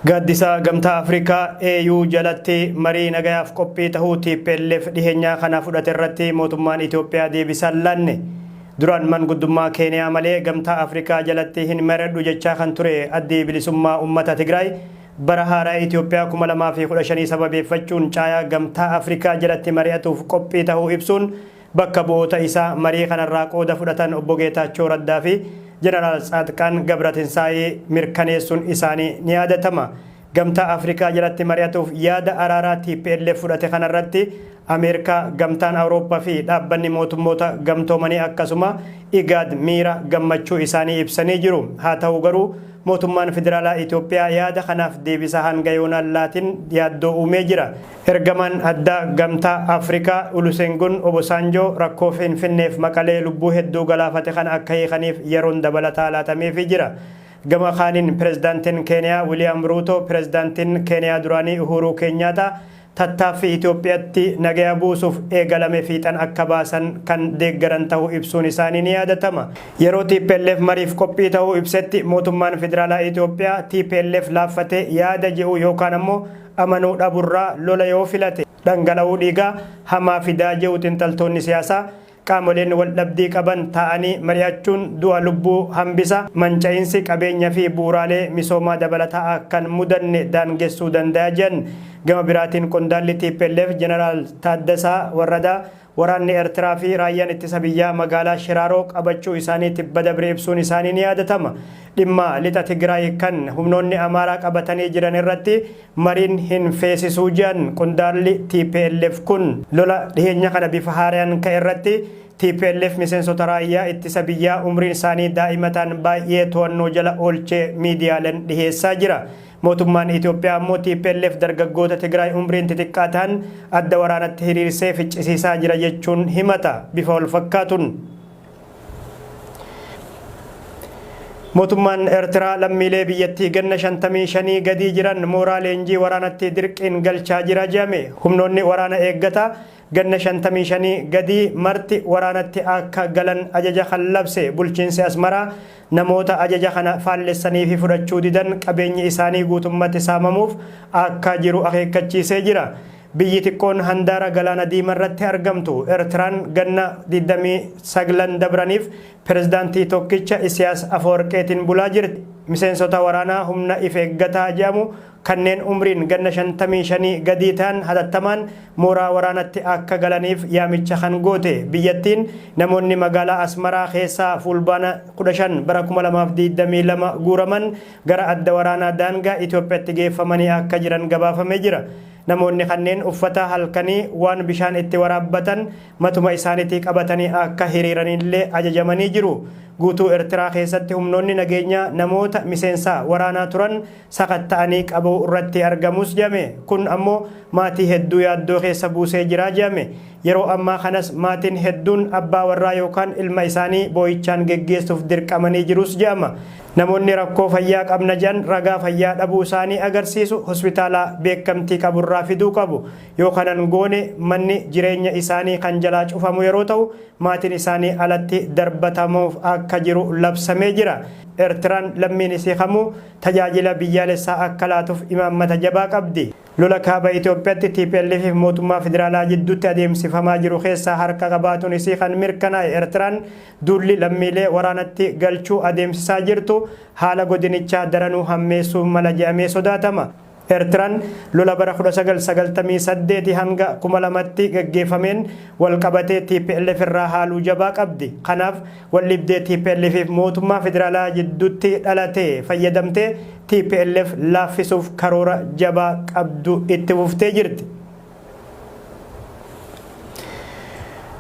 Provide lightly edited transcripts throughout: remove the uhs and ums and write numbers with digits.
Gaaddisa Gamtaa Afrikaa, AU, jalatti marii nagayaaf qophii tahuu tplf dhiheenyaa kana fudhate irratti mootummaan Itoophiyaa deebisa hin laanne. Duraan manguddummaa Keeniyaa malee Gamtaa Afrikaa jalatti hin mari'adhu jechaa kan ture Addi Bilisummaa Ummata Tigraay bara haaraa Itoophiyaa 2015 sababeeffachuun caayaa Gamtaa Afrikaa jalatti mari'atuuf qophii tahuu ibsuun Bakka bu'oota isaa marii kanarraa qooda fudhatan Obbo Geetaachoo Raddaa fi Jeneraal Tsaadqaan Gabratinsaayee mirkaneessuun isaanii ni yaadatama. Gamtaa Afrikaa jalatti mari'atuuf yaada araaraa tplf fudhate kanarratti Ameerikaa, Gamtaan Awurooppa fi Dhaabbanni Mootummoota Gamtoomanii akkasuma IGAD miira gammachuu isaanii ibsanii jiru. Haa ta'u garuu mootummaan Federaalaa Itoophiyaa yaada kanaaf deebisa hanga yoonaa hin laatin yaaddoo uumee jira. Ergamaan addaa Gamtaa Afrikaa Ulusengun Obosaanjoo rakkoo Finfinneef Maqalee lubbuu hedduu galaafate kana akka hiikaniif yeroon dabalataa laatameefii jira. Gama kaaniin Pirezidaantiin Keeniyaa Wiliyaam Ruutoo Pirezidaantiin Keeniyaa duraanii Uhuuruu Keenyaataa tattaaffii Itoophiyatti nagaya buusuuf eegalame fiixan akka baasan kan deeggaran tahuu ibsuun isaanii ni yaadatama. Yeroo tplf mariif qophii tahuu ibsetti mootummaan Federaalaa Itoophiyaa tplf laaffate yaada je'u yookaan ammoo amanuu dhaburraa lola yoo filate dhangala'uu dhiigaa hamaa fidaa je'u xinxaltoonni siyaasaa. Qaamoleen waldhabdii qaban taa'anii mari'achuun du'a lubbuu hambisa, manca'iinsi qabeenya fi bu'uuraalee misoomaa dabalataa akka hin mudanne daangessuu dandaya je'an. Gama biraatiin qondaalli tplf Jeneraal Taaddasaa Warradaa Waraanni Ertiraa fi Raayyaan Ittisa Biyyaa magaalaa Shiraaroo qabachuu isaanii tibba dabre ibsuun isaanii ni yaadatama. Dhimma Lixa Tigraay kan humnoonni Amaaraa qabatanii jiran irratti mariin hin feesisuu jedhan qondaalli tplf kun. Lola dhiheenya kana bifa haarayaan ka'e irratti tplf miseensota Raayyaa Ittisa Biyyaa umriin isaanii daa'ima ta'an baay'ee to'annoo jala oolchee miidiyaalen dhiheessaa jira. Mootummaan Itoophiyaa ammoo tplf dargaggoota Tigraay umriin xixiqqaa tahan adda waraanatti hiriirsee ficcisiisaa jira jechuun himata. Bifa walfakkaatuun. Mootummaan Ertiraa lammiilee biyyattii ganna 55 gadii jiran mooraa leenjii waraanatti dirqiin galchaa jira jedhame. Humnoonni waraana eeggataa ganna 55 gadii marti waraanatti akka galan ajaja kan labse bulchiinsi Asmaraa namoota ajaja kana faallessanii fi fudhachuu didan qabeenyi isaanii guutummatti saamamuuf akka jiru akeekkachiisee jira. Biyyi xiqqoon handaara Galaana Diimarratti argamtu Ertiraan ganna 29n dabraniif pirezidaantii tokkicha Isiyaas Afawarqeetiin bulaa jirti. Miseensota waraanaa humna if eeggataa jedhamu kanneen umriin ganna 55 gadii tahan hatattamaan mooraa waraanatti akka galaniif yaamicha kan goote biyyattiin namoonni magaalaa Asmaraa keessaa Fuulbaana 15 bara 2022 guuraman gara adda waraanaa daangaa Itoophiyatti geeffamanii akka jiran gabaafamee jira. Namoonni kanneen uffata halkanii, waan bishaan itti waraabbatan matuma isaanitii qabatanii akka hiriiranillee ajajamanii jiru. Guutuu Ertiraa keessatti humnoonni nageenyaa namoota miseensa waraanaa turan sakatta'anii qabuu irratti argamus jedhame. Kun ammoo maatii hedduu yaaddoo keessa buusee jira jedhame. Yeroo ammaa kanas maatiin hedduun abbaa warraa yookaan ilma isaanii boo'ichaan geggeessuuf dirqamanii jirus jedhama. Namoonni rakkoo fayyaa qabna jedhan ragaa fayyaa dhabuu isaanii agarsiisu hospitaala beekamtii qaburraa fiduu qabu. Yoo kana hin goone manni jireenya isaanii kan jalaa cufamu yeroo ta'u maatiin isaanii alatti darbatamuuf akka jiru labsamee jira. Ertiraan lammiin isii kamuu tajaajila biyyaalessaa akka laatuf imaammata jabaa qabdi. Lola Kaaba Itoophiyatti tplf fi mootummaa federaalaa jidduutti adeemsifamaa jiru keessaa harka qabaatuun isii kan mirkanaa'e Ertiraan duulli lammiilee waraanatti galchuu adeemsisaa jirtu haala godinichaa daranuu hammeessuu mala jedhamee sodaatama. Ertiraan lola bara 1998 hanga 2000tti gaggeeffameen walqabatee tplf irraa haaluu jabaa qabdi. Kanaaf waldhibdee tplf fi mootummaa federaalaa jidduutti dhalate fayyadamtee tplf laaffisuuf karoora jabaa qabdu itti fuftee jirti.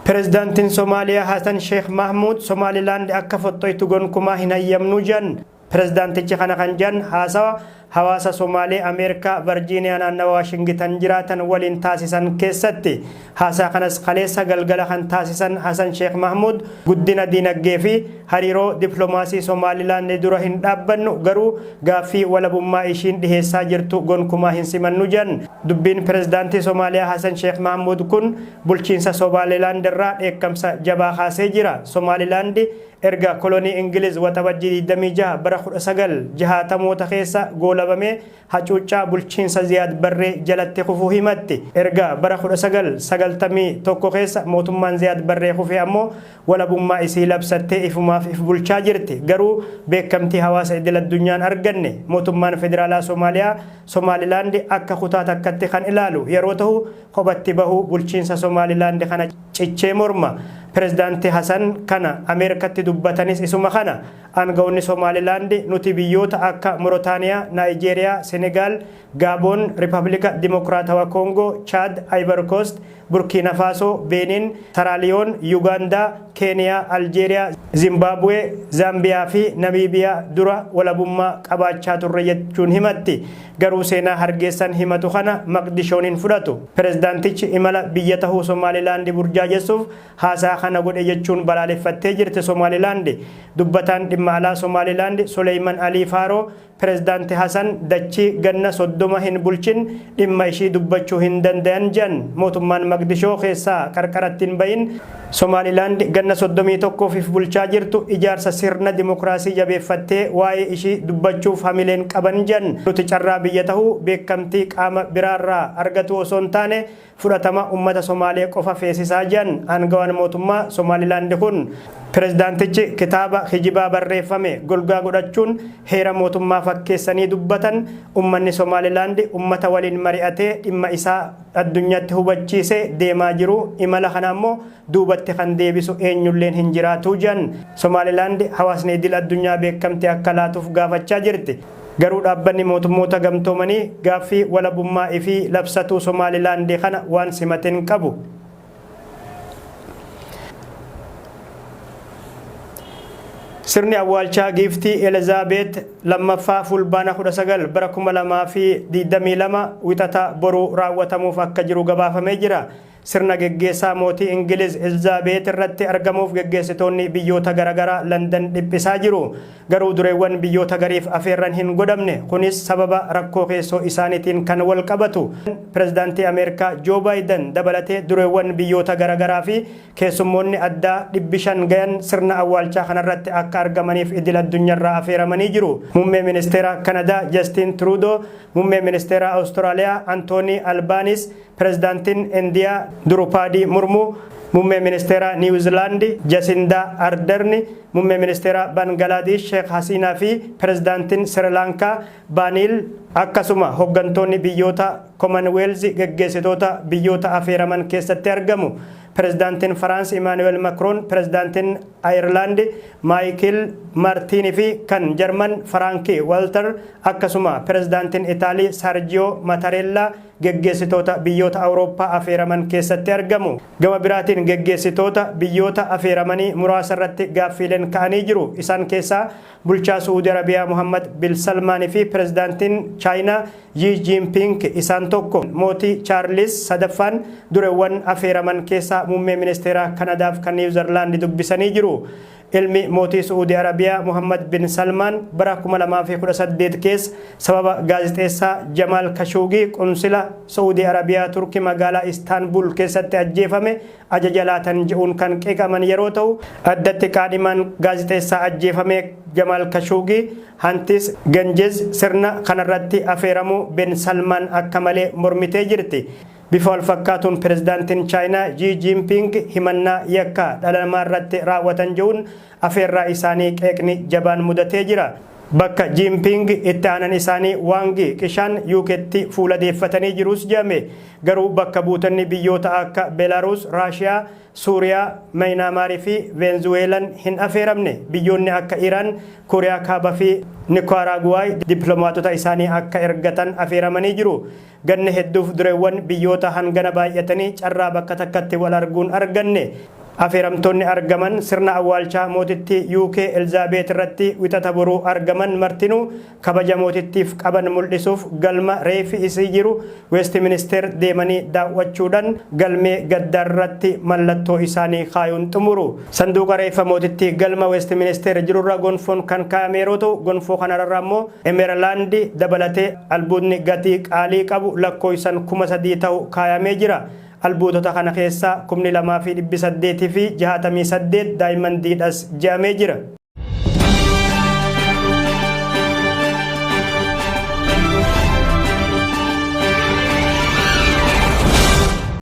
Pirezidaantiin Somaaliyaa Hasan Sheekh Mahmuud Somaalilaand akka fottoytu gonkumaa hin hayyamnu jedhan. Pirezidaantichi kana kan jedhan haasawa hawaasa Somaalee Ameerikaa Varjiiniyaa naannawa Waashingitan jiraatan waliin taasisan keessatti. Haasaa kanas kaleessa galgala kan taasisan Hasan Sheekh Mahmuud guddina diinagdee fi hariiroo diplomaasii Somaalilaand dura hin dhaabbannu garuu gaaffii walabummaa ishiin dhiheessaa jirtu gonkumaa hin simannu jedhan. Dubbiin Pirezidaantii Somaaliyaa Hasan Sheekh Mahmuud kun bulchiinsa Somaalilaand irraa dheekkamsa jabaa kaasee jira. Somaalilaand Erga kolonii Ingiliz Waxabajjii 26 bara 1960moota keessa goolamte. goolabamee hacuuccaa bulchiinsa Ziyaad Barree jalatti kufuu himatti. Erga bara 1991 keessa mootummaan Ziyaad Barree kufee ammoo walabummaa isii labsattee ifumaaf if bulchaa jirti. Garuu beekamtii hawaasa idil-addunyaan arganne. Mootummaan Federaalaa Somaaliyaa Somaalilaand akka kutaa takkatti kan ilaalu yeroo tahu kophatti bahuu bulchiinsa Somaalilaand kana cichee morma. Pirezidaanti Hasan kana Ameerikatti dubbatanis isuma kana. Aanga'oonni Somaalilaand nuti biyyoota akka Morotaaniyaa, Naayijeeriyaa, Senegaal, Gaaboon, Ripablika Dimokiraatawa Koongoo, Chaad, Ayivar Koost, Burkiina Faasoo, Beeniin, Saraaliyoon, Yugaandaa, Keeniyaa, Aljeeriyaa, Zimbaabuwee, Zaambiyaa fi Namiibiyaa dura walabummaa qabaachaa turre jechuun himatti. Garuu seenaa Hargeessan himatu kana Maqdishoon hin fudhatu. Pirezidaantichi imala biyya tahuu Somaalilaandi burjaajessuuf haasaa kana godhe jechuun balaaleffattee jirti Somaalilaandi. Dubbataan dhimma alaa Somaalilaandi Suleeyman Alii Faaroo Pirezidaanti Hasan dachii ganna 30 hin bulchin dhimma ishii dubbachuu hin dandayan jedhan. Mootummaan Maqdishoo keessaa qarqaratti hin bahin Somaalilaand ganna 31f if bulchaa jirtu ijaarsa sirna dimokiraasii jabeeffattee waa'ee ishii dubbachuuf hamileen qaban jedhan. Nuti carraa biyya tahuu beekamtii qaama biraarraa argatuu osoo hin taane fudhatama ummata Somaalee qofa feesisaa jedhan aangawaan mootummaa Somaalilaand kun. Pirezidaantichi kitaaba kijibaa barreeffame golgaa godhachuun heera mootummaa fakkeessanii dubbatan, ummanni Somaalilaand ummata waliin mari'atee dhimma isaa addunyatti hubachiise deemaa jiru, imala kana ammoo duubatti kan deebisu eenyulleen hin jiraatu jedhan. Somaalilaand hawaasni idil addunyaa beekamtii akka laatuuf gaafachaa jirti. Garuu Dhaabbanni Mootummoota Gamtoomanii gaaffii walabummaa ifii labsatuu Somaalilaand kana waan simate hin qabu. Sirni awwaalchaa Giiftii Elezaabeet 2ffaa Fulbaana 19 bara 2022 Wixata boruu raawwatamuuf akka jiru gabaafamee jira. Sirna geggeessaa mootii Ingiliz Elzaabeet irratti argamuuf geggeessitoonni biyyoota garagaraa Landan dhiphisaa jiru. Garuu dureewwan biyyoota gariif afeerran hin godhamne. Kunis sababa rakkoo keessoo isaanitiin kan walqabatu. Pirezidaantii Ameerikaa Joo Baayidan dabalatee dureewwan biyyoota garagaraa fi keessummoonni addaa 500 gayan sirna awwaalchaa kanarratti akka argamaniif idil addunyarraa afeeramanii jiru. Muummee Ministeera Kanadaa Jastiin Tiruudoo, Muummee Ministeera Awustiraaliyaa Antoonii Albaaniis, Pirezidaantiin Indiyaa Dirupaadii Murmuu, Muummee Ministeeraa Niiwu Zilaandi Jasindaa Arderni, Muummee Ministeeraa Bangalaadish Sheek Hasiinaa fi Pirezidaantiin Sirilaankaa Baaniil akkasuma hoggantoonni biyyoota Komanweelzi geggeessitoota biyyoota afeeraman keessatti argamu. Pirezidaantiin Faraans Imaanu'eel Makroon, Pirezidaantiin Ayerlaandi Maayikil Martiin fi kan Jarman Faraanki Walter akkasuma Pirezidaantiin Itaalii Saarjiyoo Matareellaa geggeessitoota biyyoota Awurooppaa afeeraman keessatti argamu. Gama biraatiin geggeessitoota biyyoota afeeramanii muraasa irratti gaaffiileen ka'anii jiru. Isaan keessaa bulchaa Su'uudi Arabiyaa Muhammad Bil Salmaan fi pirezidaantiin Chaayinaa Yii Jiinpiing isaan tokko. Mootii Chaarlis sadaffaan dureewwan afeeraman keessaa muummee ministeeraa Kanadaaf kan Niiwzarlaand dubbisanii jiru. Ilmi mootii Su'uudi Arabiyaa Muhammad bin Salmaan bara 2018 keessa sababa gaazexeessaa Jamaal Kashuugii qunsila Su'uudi Arabiyaa Turki magaalaa Istaanbul keessatti ajjeefame ajaja laatan je'uun kan qeeqaman yeroo ta'u, addatti qaadhimaan gaazexeessaa ajjeefamee Jamaal Kashuugii Hantis Genjiz sirna kanarratti afeeramuu Bin Salmaan akka malee mormitee jirti. Bifa walfakkaatuun Pirezidaantiin Chaayinaa Xi Jinping himannaa yakka dhala namaarratti raawwatan je'uun afeerraa isaanii qeeqni jabaan mudatee jira. Bakka Jinping itti aanan isaanii Waangi Qishaan UKtti fuula deeffatanii jiruus je'ame. Garuu bakka buutonni biyyoota akka Belarus, Raashiyaa, Suuriyaa, Mayinaamaar fi Veenzuweelan hin afeeramne. Biyyoonni akka Iraan, Kooriyaa Kaaba fi Nikaaraaguwaay diplomaatota isaanii akka ergatan afeeramanii jiru. Ganna hedduuf dureewwan biyyoota hangana baay'atanii carraa bakka takkatti wal arguun arganne. Afeeramtoonni argaman sirna awwaalchaa mootittii UK Elzaabeet irratti Wixata boruu argaman martinuu kabaja mootittiif qaban mul'isuuf galma reeffi isii jiru Weestiministeer deemanii daawwachuudhan galmee gaddaarratti mallattoo isaanii kaayuun xumuru. Sanduuqa reeffa mootittii galma Weestiministeer jirurra gonfoon kan kaayame yeroo ta'u gonfoo kanararra ammoo Emeralaandi dabalatee albuudni gatii qaalii qabu lakkooysan 3,000 tahu kaayamee jira. Albuudota kana keessaa 2,868 daayimandiidhas je'amee jira.